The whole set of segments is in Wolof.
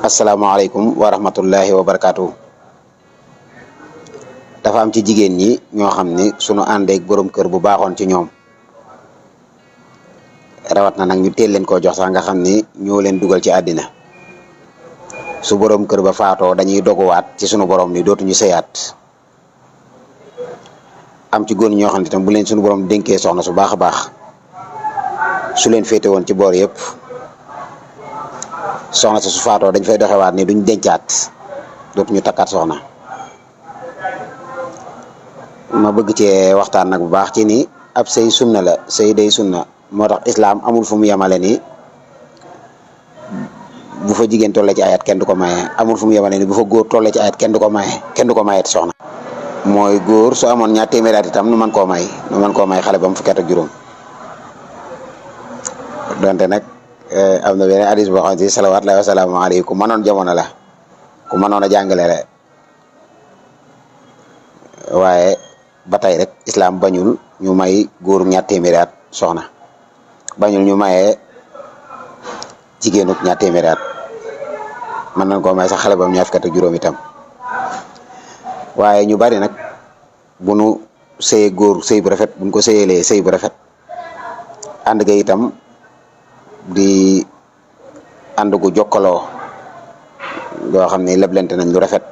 asalaamaaleykum wa rahmatullahi wa barakaatu. dafa am ci jigéen ñi ñoo xam ni sunu àndeek borom kër bu baaxoon ci ñoom rawat na nag ñu teel leen koo jox sax nga xam ni ñoo leen dugal ci àddina su borom kër ba faatoo dañuy doguwaat ci sunu borom ni dootuñu sëyaat. am ci góor ñoo xam ne tam bu leen sunu borom dénkee soxna su baax a baax su leen féete woon ci boor yëpp soxna su faatoo dañ fay doxewaat ni duñ dencaat dootuñu takkaat soxna. ma bëgg cee waxtaan nag bu baax ci ni ab sëy sunna la sëy day sunna moo tax islaam amul fu mu yemale ni bu fa jigéen tolle ci ayat kenn du ko maye, amul fu mu yemale ni bu fa góor tolle ci ayat kenn du ko maye soxna. mooy góor su amoon ñaar téeméeri at itam nu mën koo may xale ba mu fukki at ak juróom. donte nag am na beneen hadis boo xam ne salawaatullaahi wa salaamu alayhi ku mënoon jamono la ku mënoon a jàngale la waaye ba tey rek islam bañul ñu may góor ñaar téeméeri at soxna bañul ñu mayee jigéenuk ñaar téeméeri at mën nañ koo may sax xale ba mu ñaar fukki at ak juróom itam. waaye ñu bari nag bu nu sëyee góor sëy bu rafet buñ ko sëyelee sëy bu rafet ànd ga itam di ànd gu jokkaloo doo xam ne leblente nañ lu rafet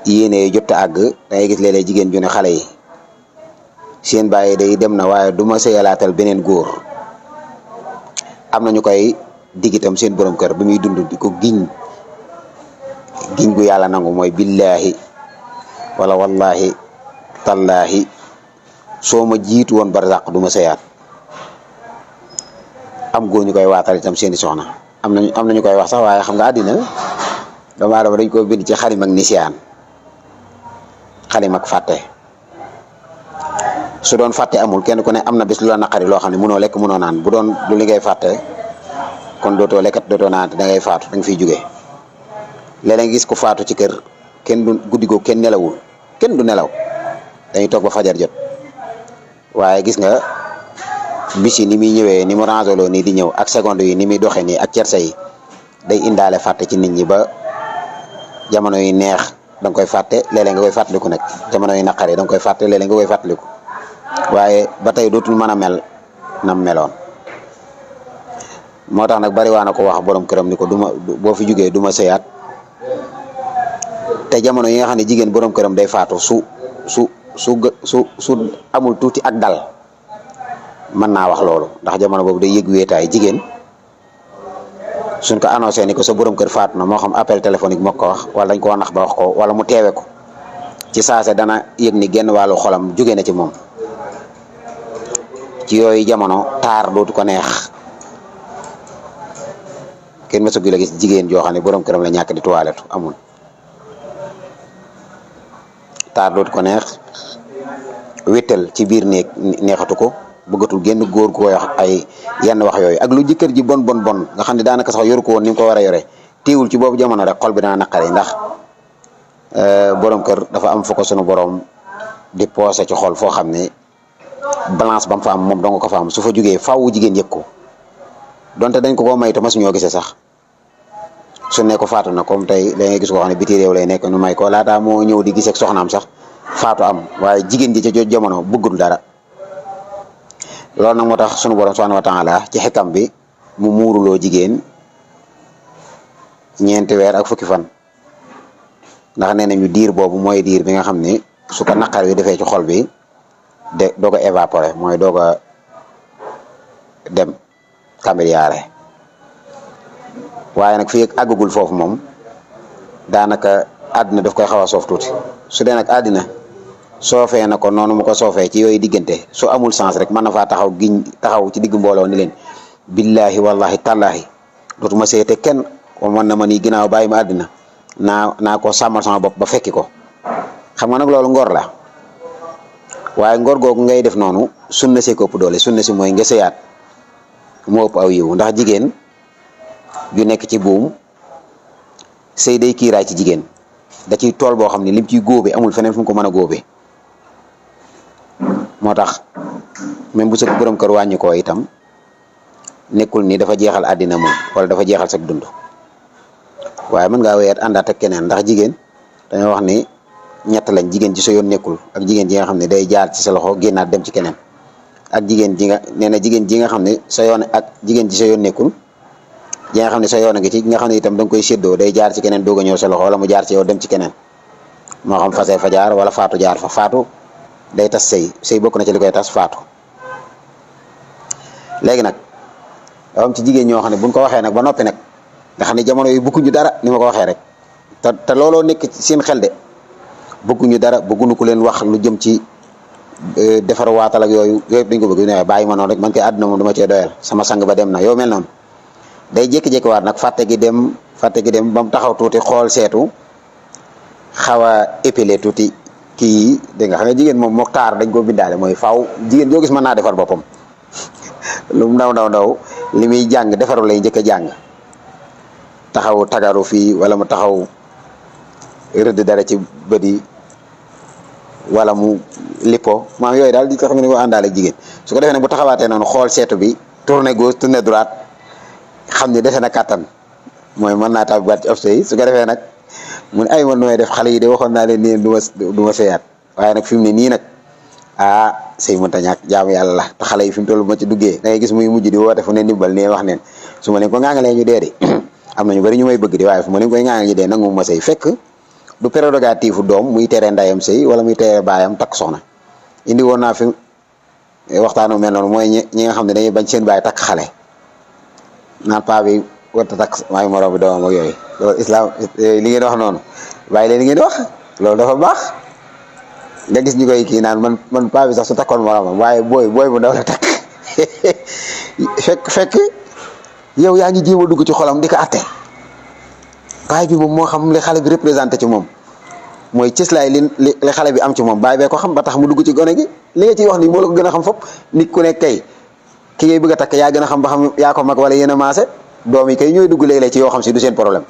yéene jot a àgg da ngay gis léeg-léeg jigéen ju ne xale yi seen bàyyi day dem na waaye du ma sëyalaatal beneen góor am na ñu koy dig itam seen borom kër bi muy dund di ko giñ gu yàlla nangu mooy billahi wala wallahi tallahi soo ma jiitu woon barzaq du ma sëyaat. am góor ñu koy waatal itam seeni soxna am na ñu koy wax sax waaye xam nga àddina doomu aadama dañ ko bind ci xalim ak nisiyaan xalim ak fàtte su doon fàtte amul kenn ku ne am na bis lu la naqari loo xam ne mënoo lekk mënoo naan bu doon lu li ngay fàtte kon dootoo lekkat dootoo naan da ngay faatu da nga fiy jóge. léeg-léeg gis ko faatu ci kër kenn du guddi googu kenn nelawul kenn du nelaw dañuy toog ba fajar jot waaye gis nga bis yi ni muy ñëwee ni mu rangeloo nii di ñëw ak seconde yi ni muy doxee nii ak cerse yi day indaale fàtte ci nit ñi ba jamono yi neex da nga koy fàtte léeg-léeg nga koy fàttaliku nag jamono yi naqare da nga koy fàtte léeg-léeg nga koy fàttaliku waaye ba tey dootul mën a mel nam meloon. moo tax nag bari waa na ko wax borom këram ni ko duma boo fi jugee duma sëyaat te jamono yi nga xam ne jigéen borom këram day faatu su amul tuuti ak dal mën naa wax loolu ndax jamono boobu day yëg wéetaay jigéen suñ ko annoncé ni ko sa borom kër faatu na moo xam appel téléphonique moo ko wax wala dañ koo nax ba wax ko wala mu teewe ko ci saase dana yëg ni genn wàllu xolam jóge na ci moom. ci yooyu jamono taar dootu ko neex kenn mësu gi la gis jigéen joo xam ne borom këram la ñàkk di toilette amul. taar dootu ko neex wéttal ci biir neexatu ko bëggatul génn góor gu koy wax ay yenn wax yooyu ak lu jëkkër ji bon nga xam ne daanaka sax yoru ko woon ni mu ko war a yore téewul ci boobu jamono rek xol bi dana naqari ndax borom kër dafa am fu ko sunu borom di poosé ci xol foo xam ne balance ba mu fa am moom dong ko fa am su fa jógee faaw jigéen yëg ko donte dañ ko may te mas ñoo gisee sax su ne ko faatu na comme tey da ngay gis koo xam ne biti réew lay nekk nu may ko laataa moo ñëw di gis ak soxnaam sax faatu am waaye jigéen ji ca jooju jamono bëggul dara. loolu nag moo tax sunu borom subhanahu wa taala ci xikam bi mu muuruloo jigéen ñeenti weer ak fukki fan ndax nee nañu diir boobu mooy diir bi nga xam ne su ko naqar wi defee ci xol bi de doog a évaporé mooy doog a dem kambiliyaare waaye nag fii ak àggagul foofu moom daanaka àddina daf koy xaw a soof tuuti su dee nag àddina soofee na ko noonu mu ko soofee ci yooyu diggante su amul sens rek mën na faa taxaw ci digg mbooloo ni leen billahi wallahi tallahi dootuma seete kenn ko mën na ma nii ginnaaw bàyyi ma àddina naa ko sàmmal sama bopp ba fekki ko xam nga nag loolu ngor la waaye ngor googu ngay def noonu sunna see ko ëpp doole sunna si mooy nga sëyaat moo ëpp aw yiw ndax jigéen ju nekk ci buum sëy day kiiraay ci jigéen da ciy tool boo xam ne lim ciy góobe amul feneen fu mu ko mën a góobe moo tax même bu sa borom kër wàññi ko itam nekkul ni dafa jeexal àddina moom wala dafa jeexal sa dund waaye mën ngaa wéyaat àndaat ak keneen ndax jigéen dañoo wax ni ñett lañ: jigéen ci sa yoon nekkul, ak jigéen ji nga xam ne day jaar ci sa loxo génnaat dem ci keneen, ak jigéen ji nga nee na jigéen ji nga xam ne sa yoon ak jigéen ji sa yoon nekkul ji nga xam ne sa yoon a ngi ci nga xam ne itam da nga koy séddoo day jaar ci keneen doog a ñëw sa loxo wala mu jaar ci yow dem ci keneen, moo xam fase fa jaar wala faatu jaar fa. faatu day tas sëy bokk na ci li koy tas faatu. léegi nag dafa am ci jigéen ñoo xam ne buñ ko waxee nag ba noppi nag nga xam ne jamono yi bëgguñu dara ni ma ko waxee rek te looloo nekk ci seen xel de bëgguñu dara, bëgguñu ku leen wax lu jëm ci defar waatal ak yooyu dañ ko bëgg ne bàyyi ma noonu rek man koy àdduna moom dama cee doyal, sama sang ba dem na yow mel noonu. day jékki-jékki waat nag fàtte gi dem ba mu taxaw tuuti xool seetu xaw a épilé tuuti kii yi dégg nga xam ne jigéen moom mook taar dañ ko bindaale mooy faaw jigéen joo gis mën naa defar boppam lu mu ndaw li muy jàng defaru lay njëkk a jàng, taxaw tagaru fii wala mu taxaw rëdd dara ci bët yi wala mu lippo maam yooyu daal di ko xam ne ko àndaale ak jigéen. su ko defee nag bu taxawaatee noonu xool seetu bi tourné gauche tourné droite xam ne dese na kàttan mooy mën naa tàbbiwaat ci obse yi. su ko defee nag mu ne ay man nooy def xale yi de waxoon naa leen nii du ma seeyaat, waaye nag fi mu ne nii nag sëy mënta ñàkk jaamu yàlla la te xale yi fi mu toll bu ma ci duggee da ngay gis muy mujj di woote fu ne ndimbal nee wax neen su ma leen ko ŋaangalee ñu dee de am na ñu bari ñu may bëgg di waaye fu ma leen koy ŋaangal ñu dee nangu ma sëy. fekk du prérogative doom muy tere ndayam sëy wala muy tere baayam takk soxna. indi woon naa fi waxtaanu mel noonu mooy ñi nga xam ne dañuy bañ seen baay takk xale naan paa bi warta takk maay moroom bi doomam ak yooyu. loolu islam li ngeen wax noonu bàyyi leen li ngeen wax loolu dafa baax. nga gis ñu koy kii naan man paa bi sax su takkoon moromam waaye booy bu ndaw la takk fekk yow yaa ngi jéem a dugg ci xolam di ko atte. baay bi moom moo xam li xale bi représenté ci moom mooy cëslaay li xale bi am ci moom baay bee ko xam ba tax mu dugg ci gone gi. li nga ciy wax nii moo la ko gën a xam fop nit ku nekk kay ki ngay bëgg a takk yaa gën a xam ba xam yaa ko mag wala yéen a maase. doom yi kay ñooy dugg léeg-léeg ci yoo xam si du seen problème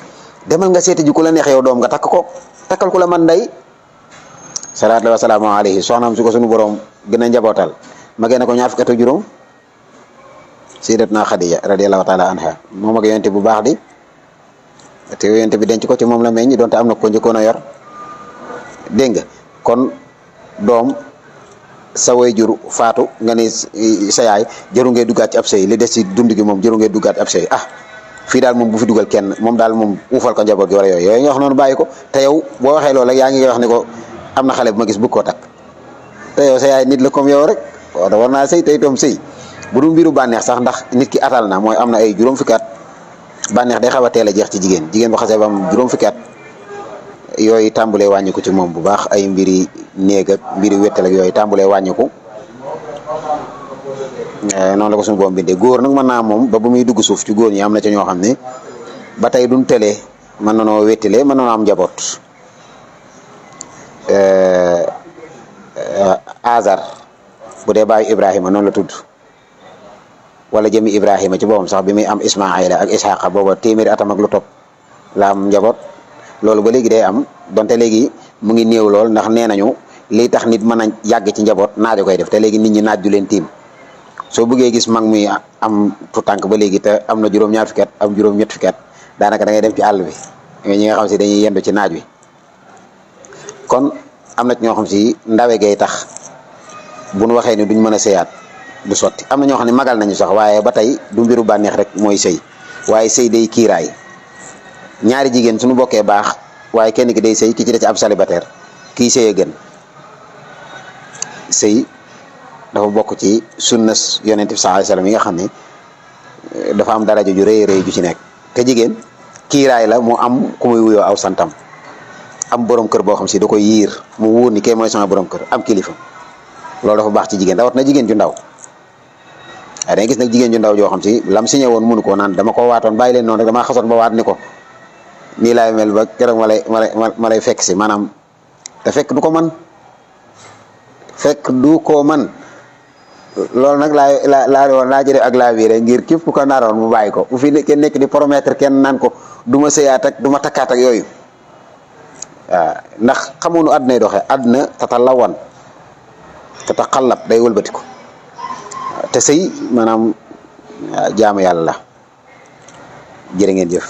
demal nga seeti ji ku la neex yow doom nga takk ko takkal ku la man ndey. salaatu wa salaamu alayhi soxnaam su ko sunu borom gën a njabootal magee na ko ñaar fukki at ak juróom sayyidatuna Xadija radiyallahu taala anha moom ak yonent bu baax di te yonent bi denc ko ci moom la meññ donte am na ko njëkkoon a yor dégg nga kon doom sa way jur faatu nga ne sa yaay jëru ngay duggaat ci ab sëy li des ci dund gi moom jëru ngay duggaat ci ab sëy fii daal moom bu fi dugal kenn moom daal moom uufal ko njaboot gi wala yooyu nga wax noonu bàyyi ko te yow boo waxee loolu rek yaa ngi wax ne ko am na xale bu ma gis bëgg koo takk te yow sa yaay nit la comme yow rek war naa sëy te itam sëy bu dul mbiru bànneex sax ndax nit ki atal na mooy am na ay juróom fukki at bànneex day xaw a teel a jeex ci jigéen bu xasee ba am juróom fukki at yooyu tàmbulee wàññiku ci moom bu baax ay mbiri néeg ak mbiri wettal ak yooyu tàmbulee wàññiku noonu la ko suñu boom bindee. góor nag mën naa moom ba bu muy dugg suuf ci góor ñi am na ci ñoo xam ne ba tey duñ tëlee mën na noo wettile mën na noo am njaboot. Azar bu dee baayu Ibrahima noonu la tudd wala jëmi Ibrahima ci boppam sax bi muy am Ismaayla ak Isaaqa booba téeméeri atam ak lu topp la am njaboot. loolu ba léegi day am donte léegi mu ngi néew lool ndax nee nañu liy tax nit mën a yàgg ci njaboot naajo koy def te léegi nit ñi naaj du leen tiim soo bëggee gis mag muy am tu tànk ba léegi te am na juróom-ñaar fukki at am juróom-ñett fukki at daanaka da ngay dem ci àll bi ñi nga xam si dañuy yendu ci naaj wi. kon am na ci ñoo xam si ndawe gay tax bu nu waxee ni duñ mën a sëyaat du sotti. am na ñoo xam ne magal nañu sax waaye ba tey du mbiru bànneex rek mooy sëy waaye sëy day kiiraay. ñaari jigéen suñu bokkee baax waaye kenn ki day sëy ki ci des ab célibataire kii sëy a gën. sëy dafa bokk ci sunnas yonent bi sallallahu alayhi wasallam yi nga xam ne dafa am daraja ju rëy rëy ju ci nekk te jigéen kiiraay la mu am ku muy wuyoo aw santam am borom kër boo xam si da koy yiir mu wóor ni kay mooy sama borom kër am kilifa loolu dafa baax ci jigéen rawat na jigéen ju ndaw. waaye da ngay gis nag jigéen ju ndaw joo xam si lam signé woon mënu ko naan dama ko waatoon bàyyi leen noonu rek damaa xasoon ba waat ni ko nii laay mel ba keroog ma lay fekk si maanaam te fekk du ko man loolu nag laa woon laa jëlee ak laa wiire ngir képp ku ko naroon mu bàyyi ko bu fi kenn nekk di promettre kenn naan ko du ma sëyaat ak du ma takkaat ak yooyu waaw ndax xamoonu àdduna yi doxee àdduna tatalawan tataqallab day wëlbatiku te sëy maanaam jaamu yàlla la jërë ngeen jëf.